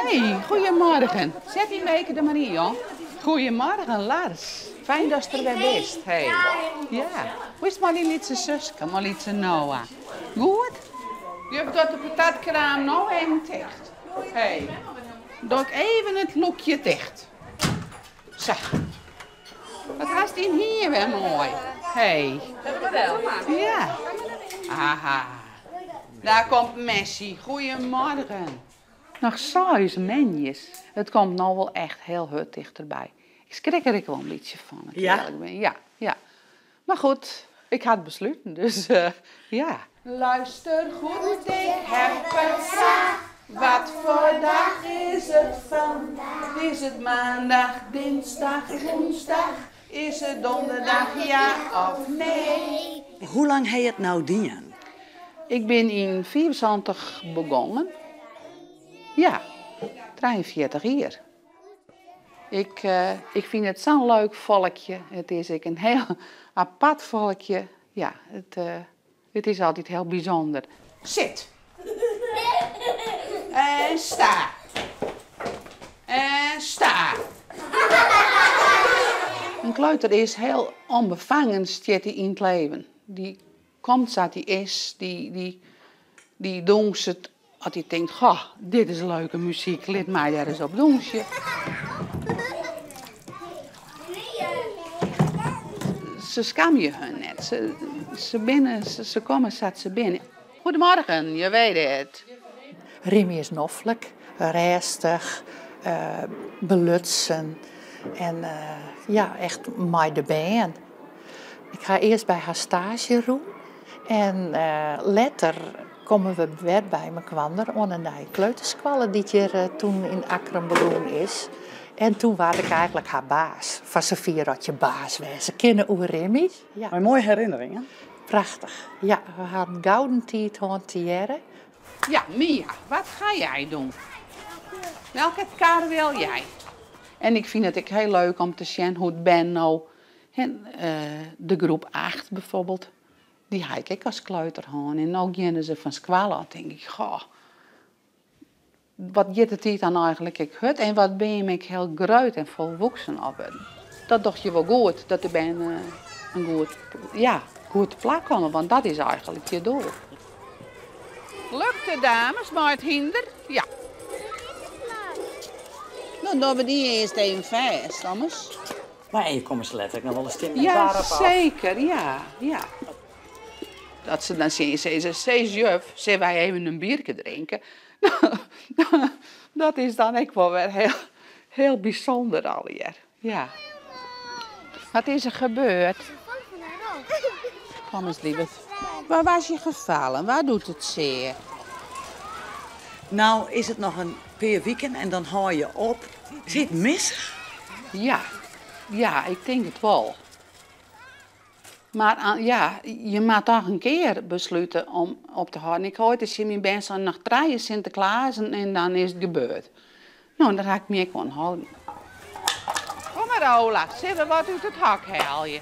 Hey, goedemorgen. Set dy beker der mar yn, jong. Goedemorgen, Lars. Fijn datst der wer bist. Hey. Ja. Hoe is it mei dyn lytse suske, mei lytse Noah? Goed? Juf docht de patatkraam no even ticht. Hey. Doch ik even it lûkje ticht. Sa. Wat hast dyn hier wer moai. Hey. Ja. Aha. Daar komt Messi. Goedemorgen. Noch seis moandeis. It komt no wol echt hiel hurd tichterby. Ik skrik der ek wol in bytsje fan, as ik earlik bin. Ja, ja. Mar goed, ik ha it besluten, dus ja. Luister goed, ik heb een vraag. Wat voor dag is het vandaag? Is het maandag, dinsdag, woensdag? Is het donderdag, ja of nee? Hoe lang ha je it no dien? Ik bin yn 75 begongen. Ja, 43 jier. Ik, ik fyn it sa'n leuk folkje. It is ek in hiel apart folkje. Ja, it, it is altyd hiel bysûnder. Sit. En sta. En sta. In kleuter is hiel ûnbefangen, stiet hy yn it leven. Dy komt sa't hy is, dy dûnset as hy tinkt, goh, dit is leuke muzyk, lit my dêr ris op dûnsje. Se skamje hun net. Se binne, se komme sa't se binne. Goedemorgen, je weet het. Remy is noflik, rêstich, belutsen en ja, echt mei de bern. Ik ha earst by har staazje rûn en letter komme we wer by mekoar oan in nije kleuterskoalle dy't hjir toen yn Akkrum begûn is. En toen waard ik eigentlik har baas, foar safier as je baas wêze kinne oer Remy. Ja. Mei moaie herinneringen. Prachtich. Ja, we ha in gouden tiid hân tegearre. Ja, Mia, wat ga jij doen? Welke kar wil jij? En ik fyn it ek hiel leuk om te sjen hoe't bern no, de groep 8 bijvoorbeeld, dy ha ik ek as kleuter hân. En no geane se fan skoalle ôf, tink ik, goh, wat giet de tiid dan eigentlik ek hurd en wat binne jim ek hiel grut en folwoeksen al wurden. Dat docht je wol goed, dat de bern in goed, ja, goed te plak komme, want dat is eigentlik je doel. Lukt it, dames, mei it hynder? Ja. Dan dogge we dy earst even fêst, anders. Mar je komme se letter ek noch wolris tsjin Ja, seker, ja, ja. Dat se dan tsjin je sizze, sis juf, sille wy even in bierke drinke? Dat is dan ek wol wer hiel, hiel bysûnder allegear, ja. Wat is der gebeurd? Kom eens, lieverd. Waar was je gevallen? Waar doet het zeer? No is it noch in pear wiken en dan hâld je op. Sit misse? Ja, ja, ik tink it wol. Mar ja, je moatte toch in kear beslute om op te hâlden. Ik ha oait ris tsjin myn bern sein, noch trije Sinteklazen en dan is it gebeurd. No, dêr ha ik my ek oan hâlden. Kom mar Ola, sille we wat út it hok helje?